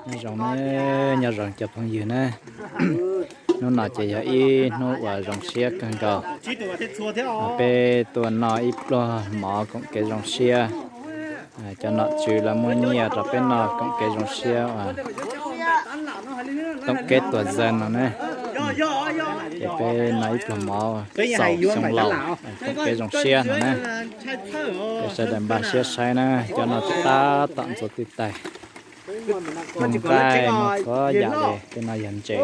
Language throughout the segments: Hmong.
Nyob zoo na, nyob zoo cov phooj ywg na. Hnub no ces yog ib hnub uas zoo siab kawg nkaus. Peb tuaj noj ib pluag mov koom kev zoo siab. Cov nom tswv lawv muab nyiaj rau peb noj koom kev zoo siab uas Toom Kev Tuam Zes no ne. Ces peb noj ib pluag mov xaus xyoo laus koom kev zoo siab no na. Peb sawv daws npaj siab saib na, cov no tab tom ntxuav twb taig. Muaj nqaij, muaj txhua yam li. Tej no yog ntses na.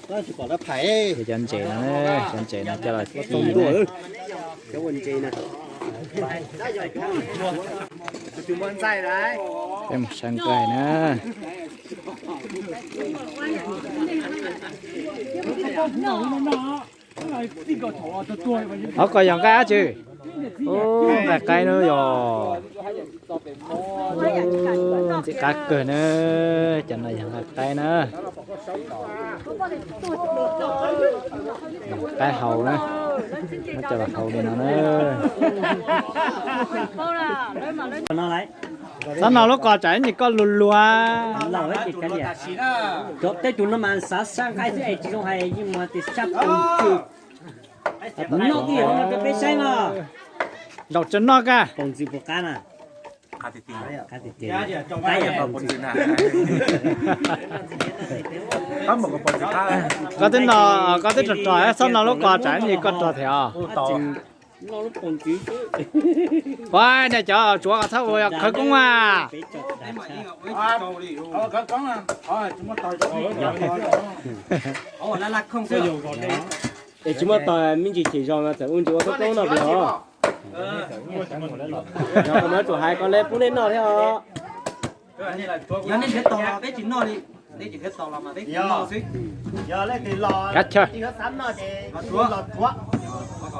Ces cov ntses no, cov ntses no coj los ci na. Peb mus saib nqaij na. Qhov ko yog nqaij dab tsi? Ub, nqaij qaib na yog. Ntxim qab kawg na. Cov no yog nqaij qaib na. Qaib hau na. Muab coj los hau li no na. Txhob noj lub ko tsam ib ntsis koj luag luag. Tej tus no mas xav sab nqaij xwb es tsis zoo hais yeej mus tias sab poom txwm. Noj twj ywm no rau peb saib no. Zaum tsis noj ka. Poom txwm puas qab na? Koj twb no, koj twb rog rog, txhob noj lub ko tsam ib ntsis koj rog thiab os. Ua niag cov tsuav ko txhob ua khawv koob a. Es tsis muaj tog me ntsis chim zog mas txawm ua ntsis ua khawv koob no pes os. Yog koj muab tsum hais koj le pub nej noj thiab os.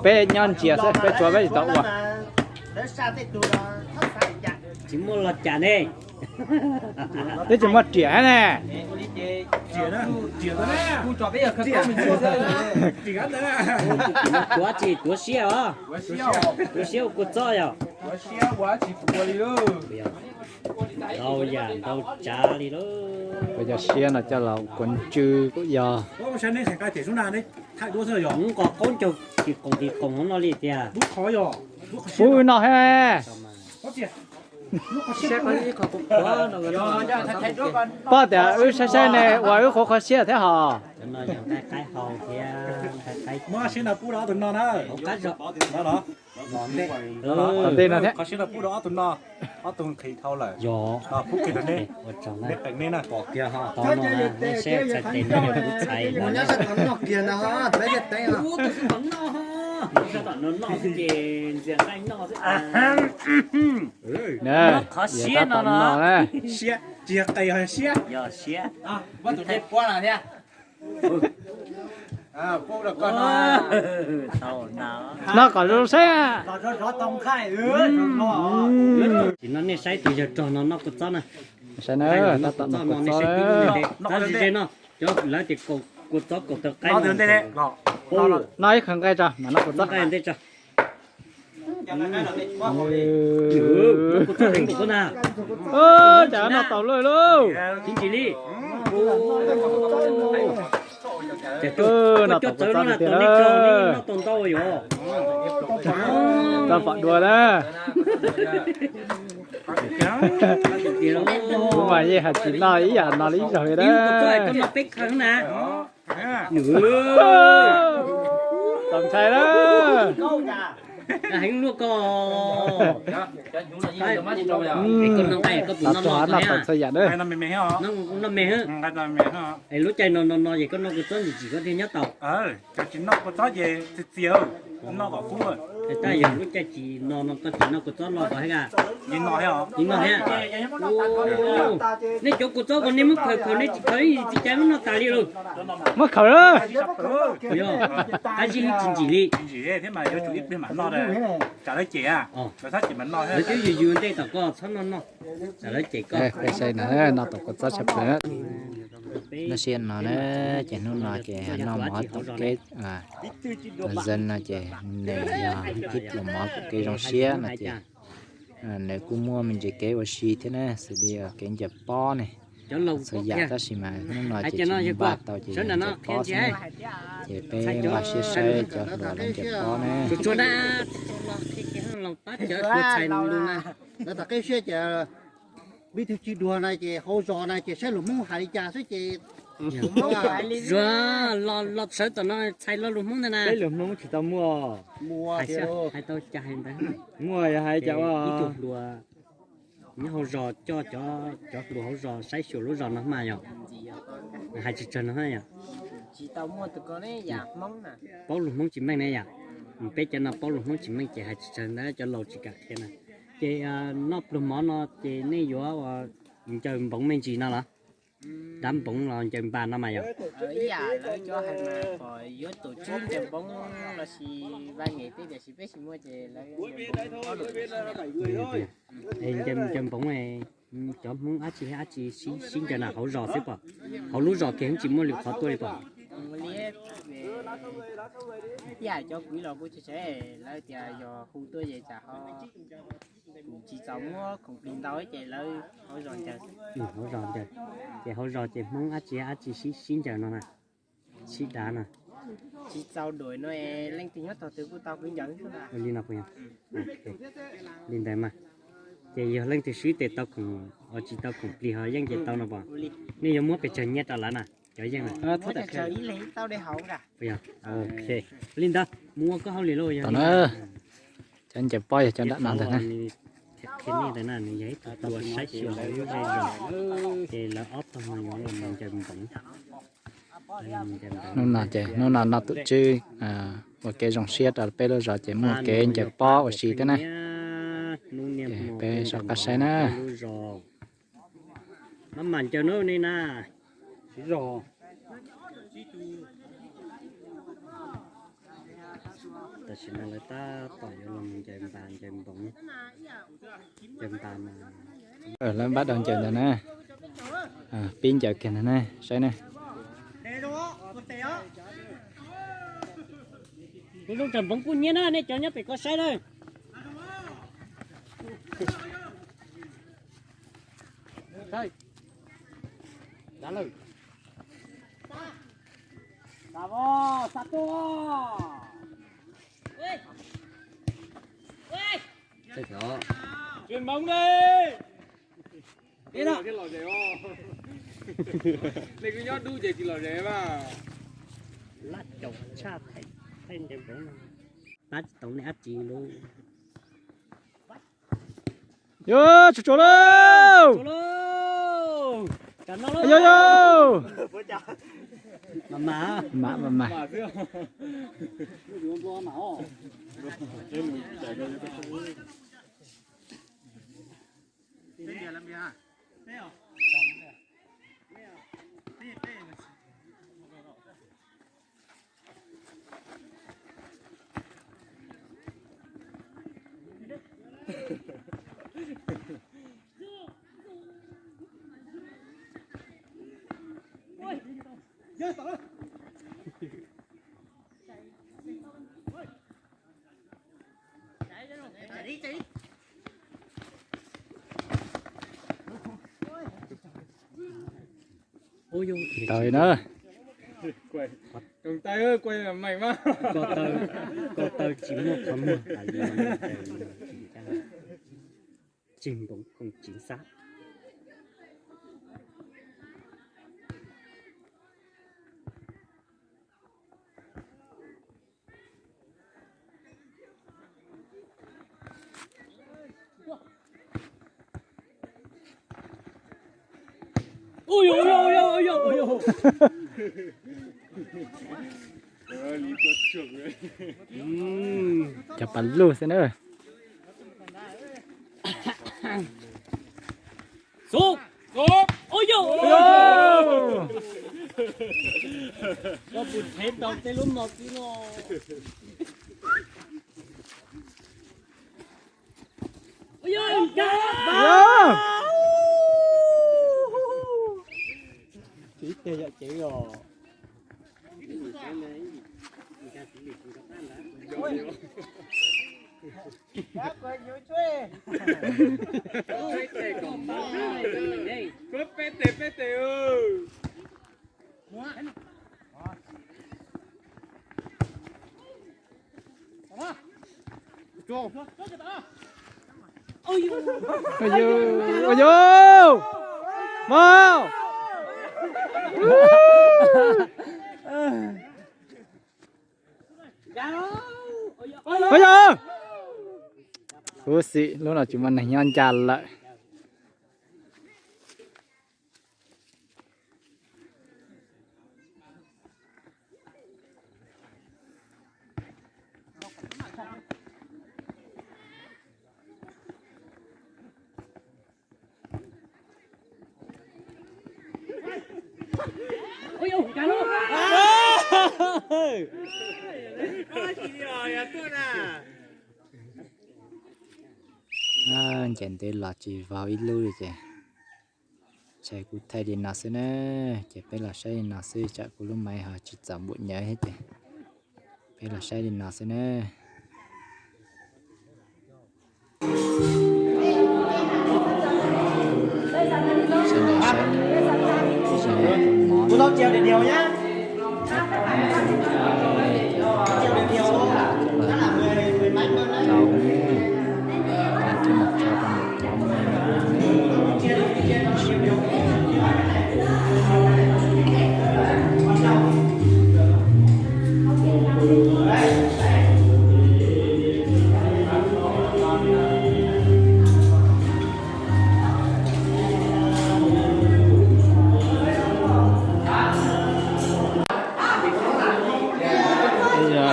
Peb nyob ntsia xwb, peb tsuav peb tsis tau ua. Tsis muaj los cas ne. Twb tsis muaj riam ne. Tuav tsis tuav siab os. Tuav siab ua kua txob yog. Ntau yam ntau tsav li lauj. Kuv cov siab no coj los kuv ntsw kuj yog. Nqos qaub ncaug tis qoos tis qoos hauv no li tiag. Pub wb noj thiab. Pog tias wb saib saib ne ua wb qhuav qhov siab thiab hos. Cov no yog nqaij qaib hau thiab nqaij qaib. Tom ntej no thiab. Qhov siab no pub rau ob tug no, ob tug nqhis dhau lawm. Yog, pub kiag rau neb, neb qees neb na. Pom kiag ho, tau no nej saib txhais tes no yog kuv txhais no. Qhov siab no no, siab tsis yog qees, yog siab. Noj kom zoo saib. Tsis no nej saib tus yawg rog no noj kua txob na. Saib na, tab tom noj kua txob. Tab sis ze no, cov lawv tias kua txob kaum taw qaib. Noj ib qho nqaij tso mam noj kua txob. Cas noj tau lawm lauj. Ces koj coj txawv no na, tom nej cog nej noj tau ntau yom. Tau pom dua na. Kuv mas yeej hais tsis noj ib yam no li ib zaug li na. Txaus ntshai na. Heev luaj ko. Koj noj nqaij koj puas noj noj txhua yam na. Noj me, es lub caij no no no ces koj noj kua txob ntsim tsim koj thiaj nyob tau. Cov tsis noj kua txob ces txias txias, noj kom kub. Tab yog lub caij tsis no no koj tsis noj kua txob los ko thiab. Noj thiab. Nej cov kua txob ko nej muab khaws khaws nej tsis khaws ib txiv cai muab noj tas li lauj. Muab khaws. Qab zib tsis ntsim li. Tsis ntsim thiab mas yuav tsum ib pliag mam noj, tsam lawv cem, lawv txhob cem mas noj. Lawv twb yws yws ntej tom koj txhob noj noj, tsam lawv cem koj. Peb saib no, noj tom kua txob tshaj plaws. Noj siab no na, ces hnub no ces noj mov tom kev, Zes no ces nws yog ib pluas mov koom kev zoo siab no ces nws kuj muaj me ntsis kev ua si thiab na, xws li kev ncaws pob ne, Cov laus txhua yam, tab sis mas hnub no ces tsis npaj tau ces yog ncaws pob xwb na. Ces peb npaj siab saib cov hluas lawv ncaws pob na. Lawv tom qib siab ces pib thwj tsis duag na ces hauv zos na ces saib luag Hmoob hais li cas xwb ces zuag los sawv tom no txhais lo lus Hmoob ntag na. Peb luag Hmoob tsis tau muaj. Muaj, hais tau cas hais ntawd. Muaj yog hais cas ua ib tug hluas nyob hauv zos coj cov hluas hauv zos saib xyuas lub zos no mas yog hais tsawg tsawg no yom. Paub lus Hmoob tsis meej ne yom. Peb cov no paub lus Hmoob tsis meej ces hais tsawg tsawg ntawd cov laus tsis kam qhia na. Ces noj pluag mov no ces nej yuav ncaws npoov me ntsis no los? Dab npoov los ncaws npas no mas yog. Ncaws npoov, cov Hmoob dab tsi dab tsi sib ncaws na hauv zos xwb pom. Hauv lub zos kiag tsis muaj lwm qhov tuaj li pom. Cov kwv los kuj tsis, lawv tias yog hu tuaj ces tsam ho tsis txaus muab khoom plig ntau ces lawv hauv zos ncaws. Hauv zos ncaws, ces hauv zos ces Hmoob dab tsi dab tsi sib sib ncaws no na, sib dav na. Tsis txaus duav no, leej twg nyob tog twg kuj tau kwv ncaws li no puas yog? Li ntawd mas, ces yog leej twg swb tes tau khoom, tsis tau khoom plig ho yeej ncaws tau no pom. Nej yuav muab pes tsawg nyiaj rau lawv na, cov yeej na? Puas yog? Ok, li ntawd mus ua koj hauj lwm lauj. Yog na, cov ncaws pob yog cov nram no ntag na. Qhia nej ntawd na, nws yog ib tug hluas saib xyuas hauv lub zej zos, ces lawv ob tog no yuav los ncaws npoov. Hnub no ces hnub no noj tus tswb ua kev zoo siab rau peb lub zos ces muaj kev ncaws pob ua si thiab na. Ces peb soj qab saib na. Maj mam ncaws na nej na. Tam sim no lawv tab tom yuav los ncaws npas ncaws npoov, ncaws npas mas. Lawv npaj dua ncaws ntawd na. Pib ncaws kiag ntag na, saib na. Kuv zoo tsam npoov kuj nyiab na, nej cov nyob pem ko saib na. Tsis npaum li. Nej kuj nyob dub ces tsis lom zem mas. Lab caum tshaj thaij ncaws npoov, pab tsis tau nej dab tsi lauj. Yog, tsuag tsuag lauj. Yog, yog. Mam, mam, mam. Tawm na. Ko taw tsis muaj qhov muag tas li no, tsis npaum koom tsis xab. Cov pas lug xwb na. Koj puas thev tau tej lub mos txwv no? Tib teg yam cev os. Peb tes, peb tes. Ua yus, ua yus, vau. Ua yus. Huv xim lub no tsis muaj neeg nyob ncaj lawm. Ncaim ntev los tsis vau ib lub li ces ntshai kuv thaij li no xwb na. Ces peb los saib li no xwb, tsam kuv lub maiv ho tsis txaus npaum nyawv thiab ces peb los saib li no xwb na. Sawv daws saib, ib zaug no tus mov na.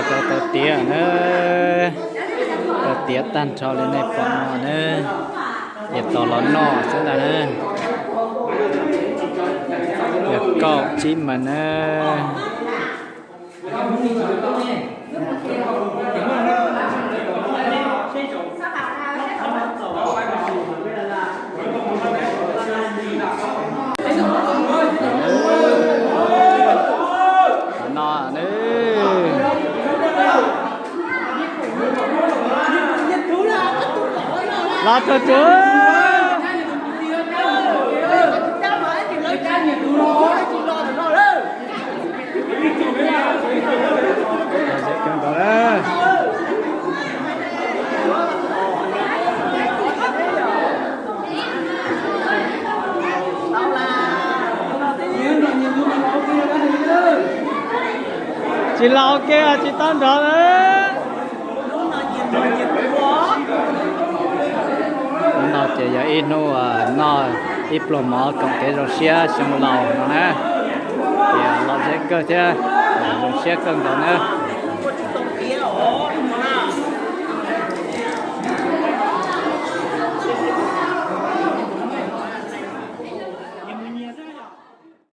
Tau tiav na, tau tiav tag nrho li nej pom no na, ces tos los noj xwb ntag na. Yog kaum tsib mas na. No na, los tsuag tsuag. Tsis los ua ke tsis tau nrov na. Hnub no ces yog ib hnub noj ib pluag mov koom kev zoo siab xyoo laus no na. Ces lom zem kawg thiab zoo siab kawg nkaus na.